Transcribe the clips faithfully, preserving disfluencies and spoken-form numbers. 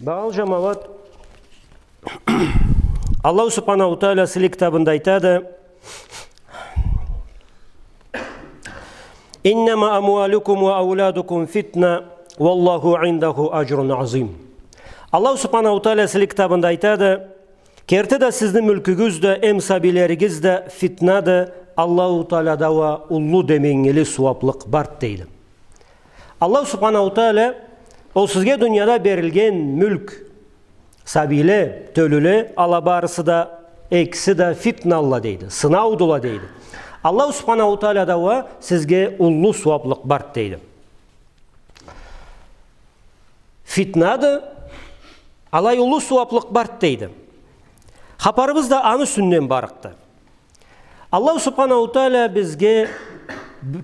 Багъалы джамауат, Аллаху Субханаху Тааля сыйлы китабында айтады: «Иннама амуалюкум уа ауладукум фитна, уаллаху индаху аджрун азим». Аллаху Субханаху Тааля сыйлы китабында айтады: «Керти да сизни мюлкюгюз да, эм сабийлеригиз да фитнады, Аллаху Таалада уа уллу деменгили сууаблыкъ барды», — дейди. Аллаху Субханаху Тааля ол сизге дунияда берилген мюлк, сабийле, тёлюле, ала барысы да, экиси да фитналла дейди, сынаудула дейди. Аллаху Субханаху Тааляда уа сизге уллу сууаблыкъ барды дейди. Фитнады, алай уллу сууаблыкъ барды дейди. Хапарыбыз да аны юсюнден барыкъды. Аллаху Субханаху Тааля бизге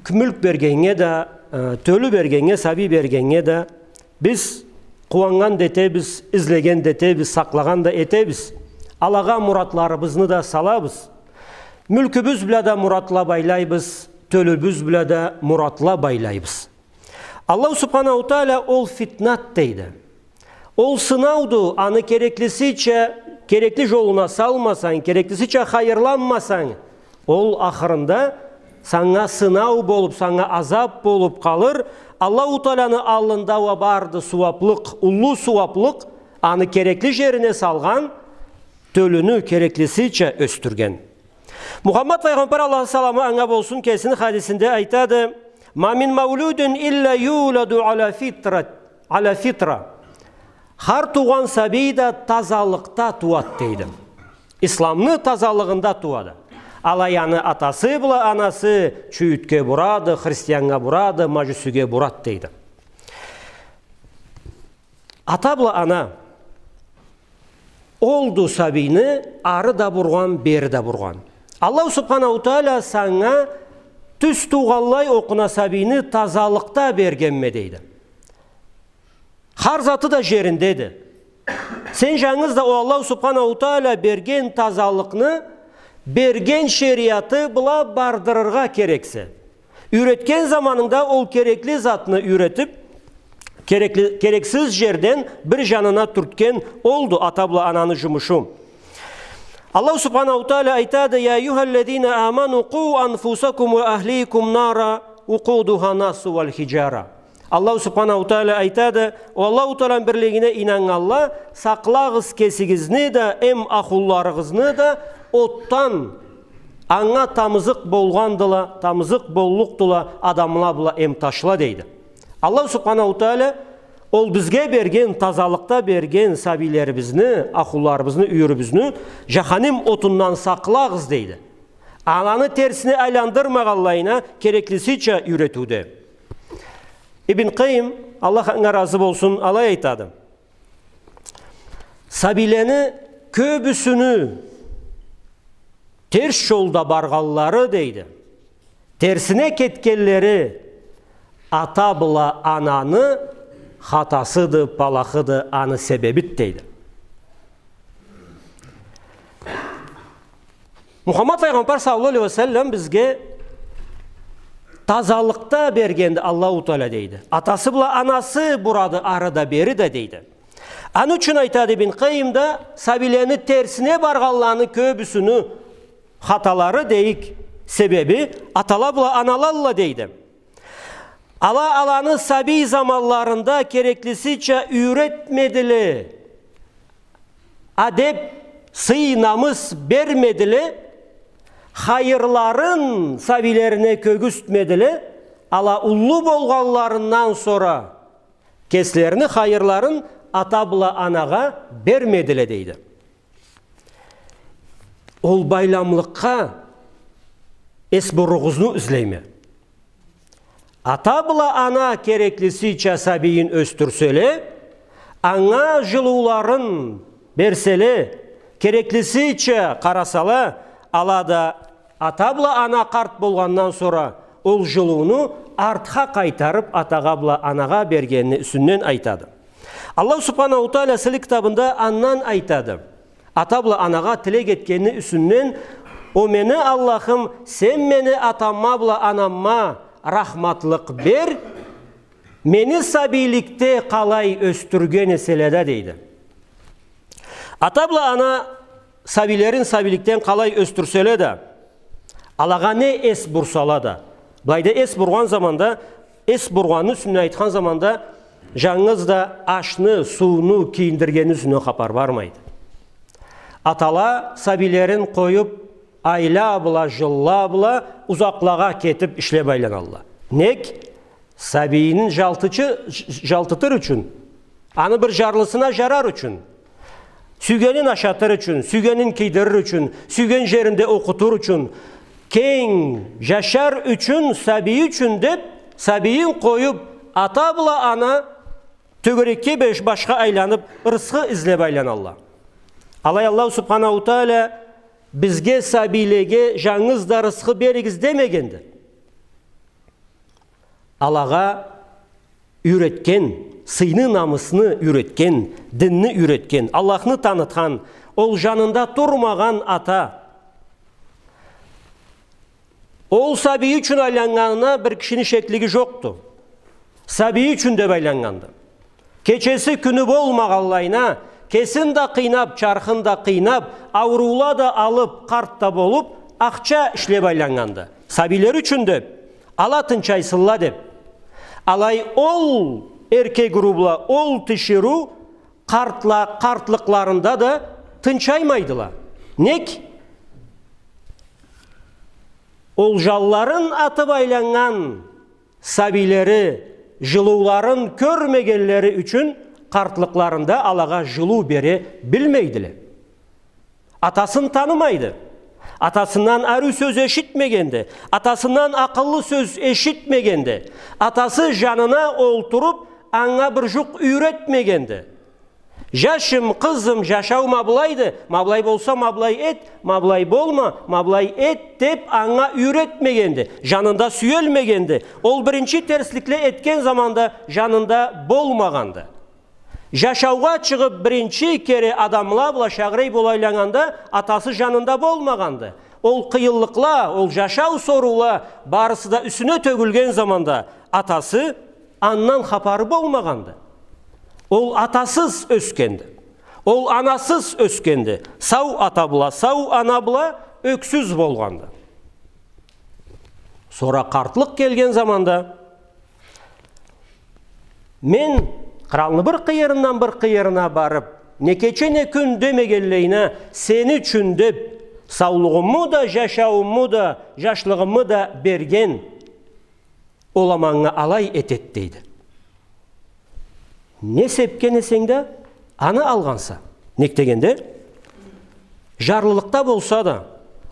мюлк бергеннге да, э, тёлю бергеннге, сабий бергеннге да, биз къууаннган да этебиз, излеген да этебиз, сакълагъан да этебиз. Алагъа муратларыбызны да салабыз. Мюлкюбюз бла да муратла байлайбыз, тёлюбюз бла да муратла байлайбыз. Аллаху Субханаху Тааля ол фитнат дейди. Ол сынауду, аны кереклисича, керекли джолуна салмасанг, кереклисича хайырланмасанг, ол ахырында санга сынау болуб, санга азаб болуб къалыр. Аллаху Тааляны аллында уа барды сууаблыкъ, уллу сууаблыкъ, аны керекли джерине салгъан, тёлюню кереклисича ёсдюрген. Мухаммад файгъамбар, Аллахны саламы анга болсун, кесини хадисинде айтады: «Ма мин маулюдин илля юладу аля фитра, аля фитра». Хар туугъан сабий да тазалыкъда тууады дейди. Исламны тазалыгъында тууады. Алай аны атасы бла анасы чюйютге бурады, христианнга бурады, маджусиге бурады дейди. Ата бла ана олду сабийни ары да бургъан, бери да бургъан. Аллаху Субханаху Тааля санга тюз туугъанлай окъуна сабийни тазалыкъда бергенме дейди. Хар заты да джериндеди. Сен джангыз да ол Аллаху Субханаху Тааля берген тазалыкъны берген шериаты бла бардырыргъа керексе. Юйретген заманынгда ол керекли затны юйретиб, керекли, керексиз джерден бир джанына тюртген олду ата бла ананы джумушу. Аллаху Субханаху Тааля айтады: «Я айюхаллязина аману къу анфусакум уа ахликум нара укъудуха насу уаль хиджара». Аллаху Субханаху Тааля айтады: «О Аллаху Тааляны бирлигине ийнаннганла, сакълагъыз кесигизни да, эм ахлуларыгъызны да отдан, анга тамызыкъ болгъандыла, тамызыкъ боллукъдула адамла бла эм ташла», — дейди. Аллаху Субханаху Тааля ол бизге берген, тазалыкъда берген сабийлерибизни, ахлуларыбызны, юйюрюбюзню джаханим отундан сакълагъыз дейди. Аланы терсине айландырмагъанлайына кереклисича юйретиуде. Ибн Къайим, Аллах анга разы болсун, алай айтады: «Сабийлени кёбюсюню терс джолда баргъанлары, — дейди, — терсине кетгенлери ата бла ананы хатасыды, палахыды, аны себебиди», — дейди. Мухаммад файгъамбар саллаллаху алейхи ва саллам бизге тазалыкъда бергенди Аллаху Тааля дейди. Атасы бла анасы бурады ары да, бери да дейди. Аны ючюн айтады Ибн Къайим да, сабийлени терсине баргъанланы кёбюсюню хаталары дейик, себеби атала бла аналалла дейди. Ала аланы сабий заманларында кереклисича юйретмедиле, адеб, сый, намыс бермедиле, хайырларын сабийлерине кёргюзтмедиле, ала уллу болгъанларындан сора кеслерини хайырларын ата бла анагъа бермедиле дейди. Ол байламлыкъгъа эс буругъузну излейме. Ата бла ана кереклисича сабийин ёсдюрселе, анга джылыуларын берселе, кереклисича къарасала, ала да ата бла ана къарт болгъандан сора ол джылыуну артха къайтарыб атагъа бла анагъа бергенини юсюнден айтады. Аллаху Субханаху Тааля сыйлы китабында андан айтады. Ата бла анагъа тилек этгенини юсюнден: «О мени Аллахым, сен мени атама бла анама рахматлыкъ бер, Мени сабийликде къалай ёсдюрген эселе да, дейди. Ата бла ана сабийлерин сабийликден къалай ёсдюрселе да, алагъа не эс бурсала да, былайда эс бургъан заманда, эс бургъанны юсюнден айтхан заманда, жангыз да ашны, сууну, кийиндиргенни юсюнден хапар бармайды. Атала сабийлерин къоюп, айла бла, жылла бла узакълагъа кетип ишлеп айланалла. Нек? Сабийин жалты-, жалты этер ючюн, аны бир жарлысына жарар ючюн, сюйгенин ашатыр ючюн, сюйгенин кийдирир ючюн, сюйген жеринде окъутур ючюн, кенг жашар ючюн, сабийи ючюн деп, сабийин къоюп, ата бла ана тёгерекге беш-, башха айланып, ырысхы излеп айланалла. Алай Аллаху Субханаху Тааля бизге, сабийлеге, жангыз да ырысхы беригиз демегенди. Алагъа юйретген, сыйны, намысны юйретген, динни юйретген, Аллахны танытхан, ол жанында турмагъан ата. Ол сабийи ючюн айланнганына бир кишини шеклиги жокъду. Сабийи ючюн деп айланнганды. Кечеси, кюню болмагъанлайына, кесин да къыйнап, чархын да къыйнап, ауруула да алып, къарт да болуп, ахча ишлеп айланнганды. Сабийлери ючюн деп, ала тынчайсынла деп. Алай ол эркек уруу бла ол тиширыу къартла-, къартлыкъларында да тынчаймайдыла. Нек? Ол жанларын атып айланнган сабийлери жылыуларын кёрмегенлери ючюн къартлыкъларында алагъа жылыу бере билмейдиле. Атасын танымайды. Атасындан ариу сёз эшитмегенди. Атасындан акъыллы сёз эшитмегенди. Атасы жанына олтуруп, анга бир жукъ юйретмегенди. Жашым, къызым, жашау ма былайды, ма былай болса, ма былай эт, ма былай болма, ма былай эт деп, анга юйретмегенди, жанында сюелмегенди. Ол биринчи терсликле этген заманда жанында болмагъанды. Жашаугъа чыгъып, биринчи кере адамла бла шагъырей бола айланнганда, атасы жанында болмагъанды. Ол къыйынлыкъла, ол жашау соруула барысы да юсюне тёгюлген заманда, атасы андан хапары болмагъанды. Ол атасыз ёсгенди. Ол анасыз ёсгенди. Сау ата бла, сау ана бла ёксюз болгъанды. Сора къартлыкъ келген заманда, мен къыралны бир къыйырындан бир къыйырына барып, не кече, не кюн демегенлейине, сени ючюн деп, саулугъуму да, жашаууму да, жашлыгъымы да берген, ол а манга алай этет, дейди. Не сепген эсенг да, аны алгъанса. Нек дегенде, жарлылыкъда болса да,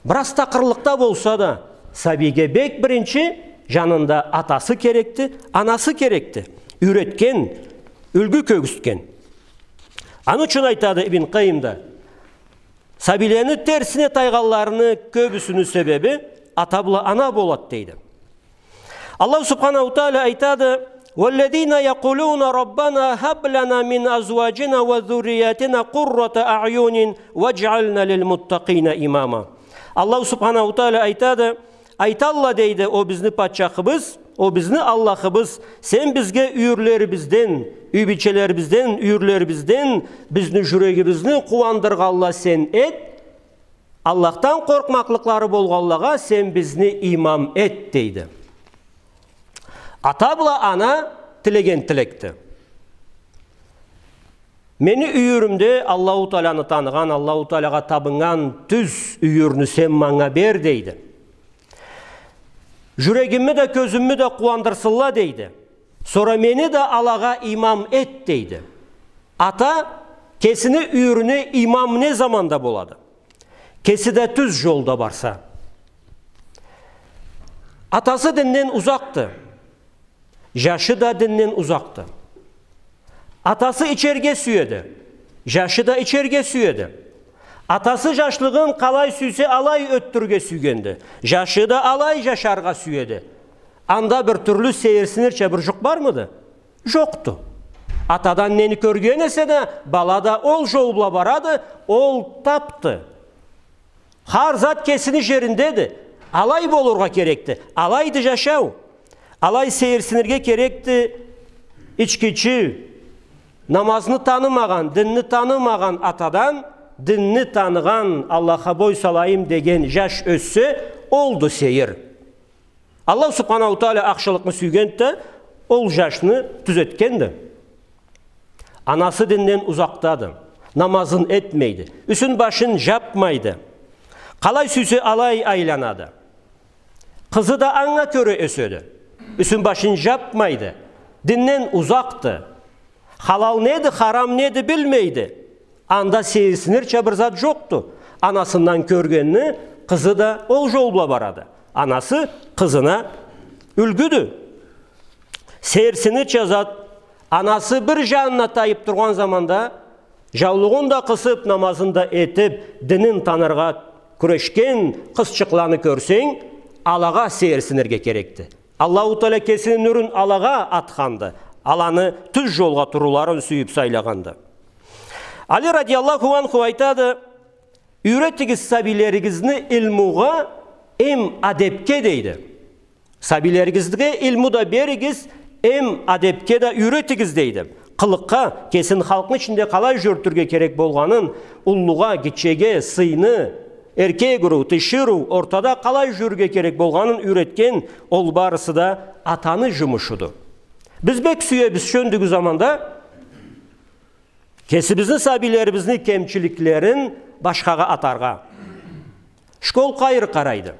бир аз такъырлыкъда болса да, сабийге бек биринчи жанында атасы керекди, анасы керекди. Юйретген, юлгю кёргюзтген. Аны ючюн айтады Ибн Къайим да, сабийлени терсине тайгъанларыны кёбюсюню себеби ата бла ана болат, дейди. Аллаху Субханаху Тааля айтады: «والذين يقولون ربنا هب لنا من أزواجنا وذرياتنا قرة أعين واجعلنا للمتقين إماما». Аллаху Субханаху Тааля айтады, айталла, дейди, о бизни патчахыбыз, о бизни Аллахыбыз, сен бизге юйюрлерибизден, юй бийчелерибизден, юйюрлерибизден бизни жюрегибизни къууандыргъанла сен эт, Аллахдан къоркъмакълыкълары болгъанлагъа сен бизни имам эт, дейди. Ата бла ана тилеген тилекди. Мени юйюрюмде Аллаху Тааляны таныгъан, Аллаху Тааляга табыннган тюз юйюрню сен манга бер, дейди. Жюрегими да, кёзюмю да къууандырсынла, дейди. Сора мени да алагъа имам эт, дейди. Ата кесини юйюрюне имам не заманда болады? Кеси да тюз жолда барса. Атасы динден узакъды. Жашы да динден узакъды. Атасы ичерге сюеди. Жашы да ичерге сюеди. Атасы жашлыгъын къалай сюйсе, алай ётдюрюрге сюйгенди. Жашы да алай жашаргъа сюеди. Анда бир тюрлю сейирсинирча бир жукъ бармыды? Жокъду. Атадан нени кёрген эсе да, бала да ол жол бла барады, ол тапды. Хар зат кесини жериндеди. Алай болургъа керекди. Алайды жашау. Алай сейирсинирге керекди. ичкичи, намазны танымагъан, динни танымагъан атадан динни таныгъан, Аллахха бой салайым деген жаш ёссе, олду сейир. Аллах субханаху тааля ахшылыкъны сюйгенди да, ол жашны тюзетгенди. Анасы динден узакъдады, намазын этмейди, юсюн-башын жапмайды. Къалай сюйсе, алай айланады. Къызы да анга кёре ёседи. Юсюн-башын жапмайды, динден узакъды. Халал неди, харам неди билмейди. Анда сейирсинирча бир зат жокъду. Анасындан кёргенни къызы да ол жол бла барады. Анасы къызына юлгюдю. Сейирсинирча зат, анасы бир жанына тайып тургъан заманда, жаулугъун да къысып, намазын да этип, динин таныргъа кюрешген къызчыкъланы кёрсенг, алагъа сейирсинирге керекди. Аллаху Тааля кесини нюрюн алагъа атханды, аланы тюз жолгъа турууларын сюйюп сайлагъанды. Али радияллаху анху айтады: «Юйретигиз сабийлеригизни илмугъа эм адепге», — дейди. «Сабийлеригизге илму да беригиз, эм адепге да юйретигиз», — дейди. Къылыкъгъа, кесин халкъны ичинде къалай жюрютюрге керек болгъанын, уллугъа, гитчеге сыйны, эркек уруу, тиширыу, ортада къалай жюрюрге керек болгъанын юйретген, ол барысы да атаны жумушуду. Биз бек сюебиз шёндюгю заманда кесибизни, сабийлерибизни кемчиликлерин башхагъа атаргъа. Школ къайры къарайды,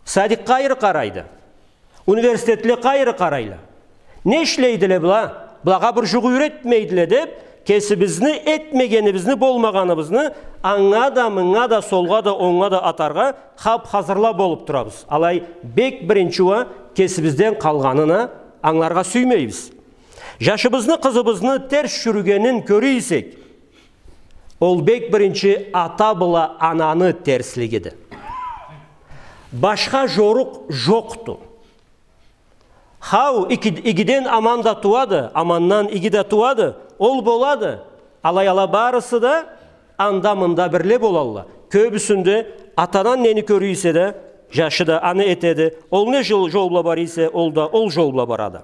садик къайры къарайды, университетле къайры къарайла? Не ишлейдиле была? Былагъа бир жукъ юйретмейдиле деп, кесибизни этмегенибизни, болмагъаныбызны анга да, мынга да, солгъа да, онггъа да атаргъа хап-хазырла болуп турабыз. Алай бек биринчи уа кесибизден къалгъанын а ангыларгъа сюймейбиз. Жашыбызны, къызыбызны терс жюрюгенин кёре эсек, ол бек биринчи ата бла ананы терслигиди. Башха жорукъ жокъду. Хау, иги-, игиден аман да тууады, амандан иги да тууады, ол болады. Алай ала барысы да анда-мында бирле болалла. Кёбюсюнде атадан нени кёре эсе да, жашы да аны этеди. Ол не жол, жол бла бара эсе, ол да ол жол бла барады.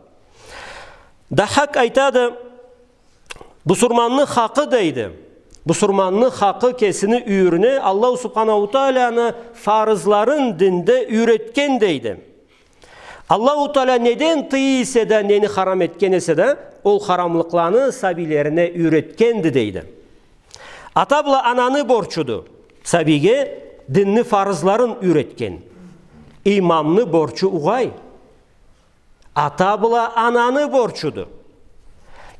Даххак айтады: «Бусурманны хакъы, — дейди, — бусурманны хакъы кесини юйюрюне Аллаху субханаху тааляны фарызларын динде юйретген, — дейди. — Аллаху Тааля неден тыя эсе да, нени харам этген эсе да, ол харамлыкъланы сабийлерине юйретгенди», — дейди. Ата бла ананы борчуду сабийге динни фарызларын юйретген. Имамны борчу угъай. Ата бла ананы борчуду.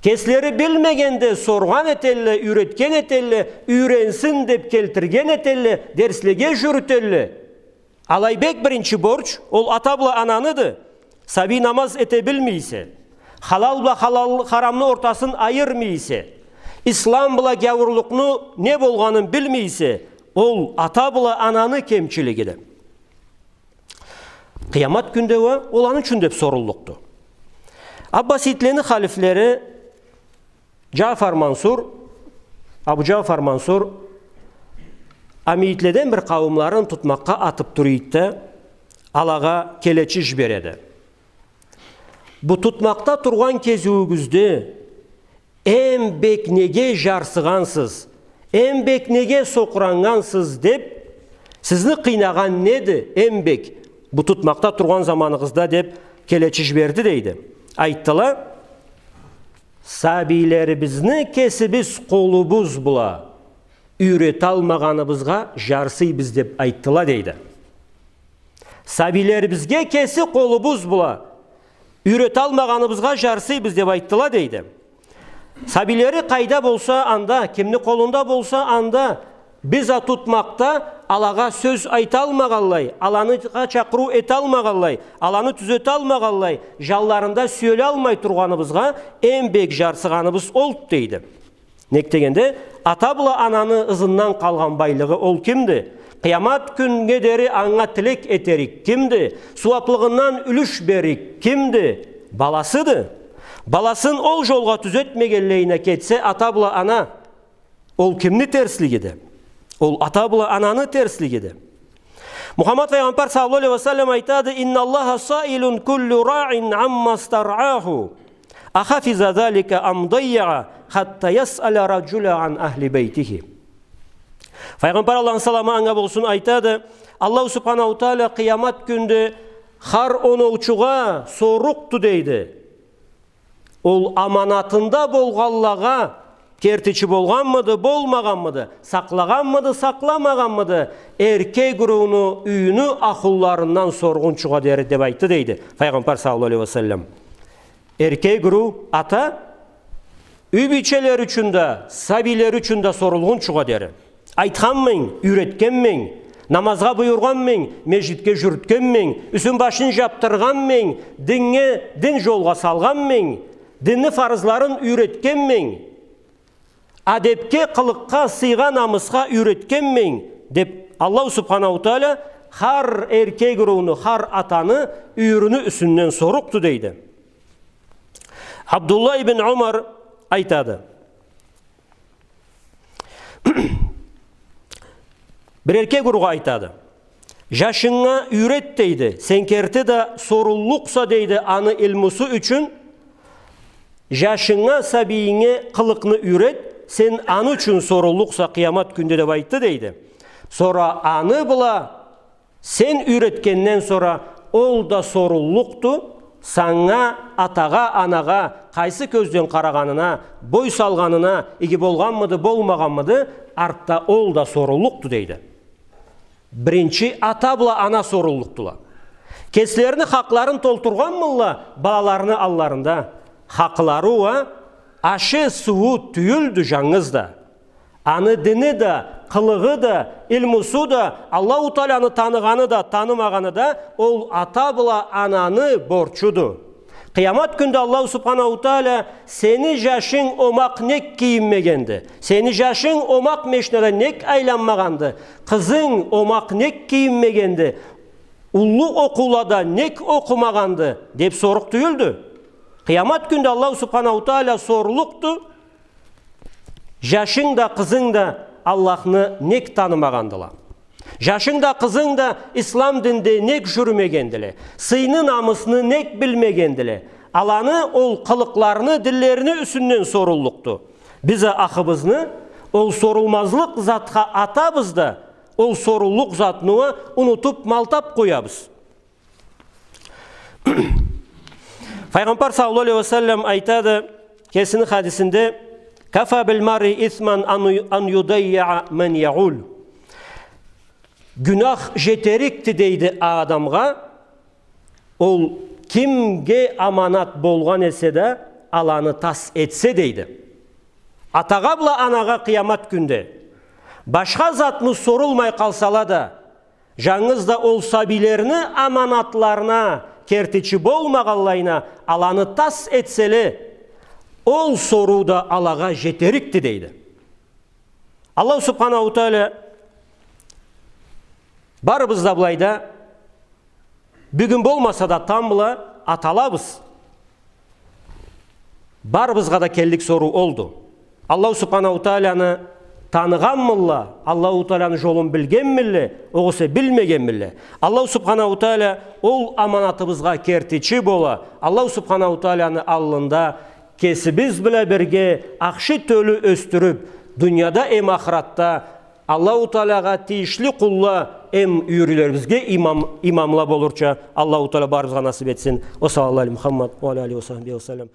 Кеслери билмегенде соргъан этелле, юйретген этелле, юйренсин деп келтирген этелле, дерслеге жюрютелле. Алай бек биринчи борч, ол ата бла ананыды. Сабий намаз эте билмей эсе, халал бла халал, харамны ортасын айырмай эсе, ислам бла гяуурлукъну не болгъанын билмей эсе, ол ата бла ананы кемчилигиди. Къыямат кюнде уа ол аны ючюн деп соруллукъду. Аббаситлени халифлери Джафар Мансур, Абу Джафар Мансур амитледен бир къауумларын тутмакъгъа атып тура эди да, алагъа келечи жибереди. Бу тутмакъда тургъан кезиуюгюзде эм бек неге жарсыгъансыз, эм бек неге сокъураннгансыз деп, сизни къыйнагъан неди эм бек бу тутмакъда тургъан заманыгъызда деп келечи жиберди, дейди. Айтдыла: сабийлерибизни кесибиз къолубуз бла юйреталмагъаныбызгъа жарсыйбыз деп айтдыла, дейди. Сабийлерибизге кеси къолубуз бла юйреталмагъаныбызгъа жарсыйбыз деп айтдыла, дейди. Сабийлери къайда болса анда, кимни къолунда болса анда, биз а тутмакъда алагъа сёз айталмагъанлай, аланы чакъырыу эталмагъанлай, аланы тюзеталмагъанлай, жанларында сюелалмай тургъаныбызгъа эм бек жарсыгъаныбыз олду, дейди. Нек дегенде, ата бла ананы ызындан къалгъан байлыгъы ол кимди? Къыямат кюннге дери анга тилек этерик кимди? Сууаплыгъындан юлюш берик кимди? Баласыды. Баласын ол жолгъа тюзетмегенлейине кетсе ата бла ана, ол кимни терслигиди? Ол ата бла ананы терслигиди. Мухаммад файгъамбар саллаллаху алейхи ва саллам айтады: «Инналлаха саилун куллу раин амма стараху». أحفظ ذلك أم ضيعه حتى يسأل الرجل عن أهل بيته. Файгъамбар, Аллахны саламы анга болсун, айтады: Аллаху Субханаху Тааля къыямат кюнде хар оноучугъа сорукъду, дейди. Ол аманатында болгъанлагъа кертичи болгъанмыды, болмагъанмыды, сакълагъанмыды, сакъламагъанмыды, эркек урууну юйюню ахлуларындан соргъунчугъа дери, деп айтды, дейди Файгъамбар саллаллаху алейхи ва саллам. Эркек уруу, ата, юй бийчелери ючюн да, сабийлери ючюн да сорулгъунчугъа дери. Айтханмынг, юйретгенминг, намазгъа буюргъанмынг, межгитге жюрютгенминг, юсюн-башын жапдыргъанмынг, динге, дин жолгъа салгъанмынг, динни фарызларын юйретгенминг, адепге, къылыкъгъа, сыйгъа, намысха юйретгенминг, деп, Аллаху Субханаху Тааля хар эркек урууну, хар атаны юйюрюню юсюнден сорукъду, дейди. Абдуллах ибн Умар айтады. Бир эркек уруугъа айтады: «Жашынга юйрет, — дейди, — сен керти да соруллукъса, — дейди, — аны илмусу ючюн. Жашынга, сабийинге къылыкъны юйрет, сен аны ючюн соруллукъса къыямат кюнде», — деп айтды, дейди. Сора аны бла сен юйретгенден сора, ол да соруллукъду, санга, атагъа, анагъа, къайсы кёзден къарагъанына, бой салгъанына, иги болгъанмыды, болмагъанмыды, артда ол да соруллукъду, дейди. Биринчи ата бла ана соруллукъдула. Кеслерини хакъларын толтургъанмыдыла балаларыны алларында. Хакълары уа ашы, сууу тюйюлдю жангыз да. Аны дини да, къылыгъы да, илмусу да, Аллаху Тааляны таныгъаны да, танымагъаны да ол ата бла ананы борчуду. Къыямат кюнде Аллаху Субханаху Тааля: «Сени жашынг омакъ нек кийинмегенди? Сени жашынг омакъ машинада нек айланмагъанды? Къызынг омакъ нек кийинмегенди? Уллу окъуулада нек окъумагъанды?» — деп сорукъ тюйюлдю. Къыямат кюнде Аллаху Субханаху Тааля соруллукъду. Жашынг да, къызынг да Аллахны нек танымагъандыла? Жашынг да, къызынг да ислам динде нек жюрюмегендиле? Сыйны, намысны нек билмегендиле? Аланы ол къылыкъларыны, динлерини юсюнден соруллукъду. Биз а ахыбызны ол сорулмазлыкъ затха атабыз да, ол соруллукъ затны уа унутуп, малтап къоябыз. Файгъамбар саллаллаху алейхи ва саллам айтады кесини хадисинде: «كفى بالمرء إثما أن، أن يضيع من يعول». Гюнах жетерикди, дейди, а адамгъа, ол кимге аманат болгъан эсе да, аланы тас этсе, дейди. Атагъа бла анагъа къыямат кюнде башха затны сорулмай къалсала да, жангыз да ол сабийлерини аманатларына кертичи болмагъанлайына аланы тас этселе, ол соруу да алагъа жетерикди, дейди. Аллаху Субханаху Тааля барыбыз да былайда, бюгюн болмаса да, тамбла аталабыз. Барыбызгъа да келлик соруу олду. Аллаху Субханаху Тааляны таныгъанмыдыла, Аллаху Тааляны жолун билгенмидиле, огъесе билмегенмидиле? Аллаху Субханаху Тааля ол аманатыбызгъа кертичи бола, Аллаху Субханаху Тааляны аллында кесибиз бла бирге ахшы тёлю ёсдюрюп, дунияда эм ахыратда Аллаху Таалягъа тийишли къулла эм юйюрлерибизге имам, имамла болурча Аллаху Тааля барыбызгъа насып этсин. Ва саллаллаху аля Мухаммад ва аля алихи ва сахбихи ва саллам.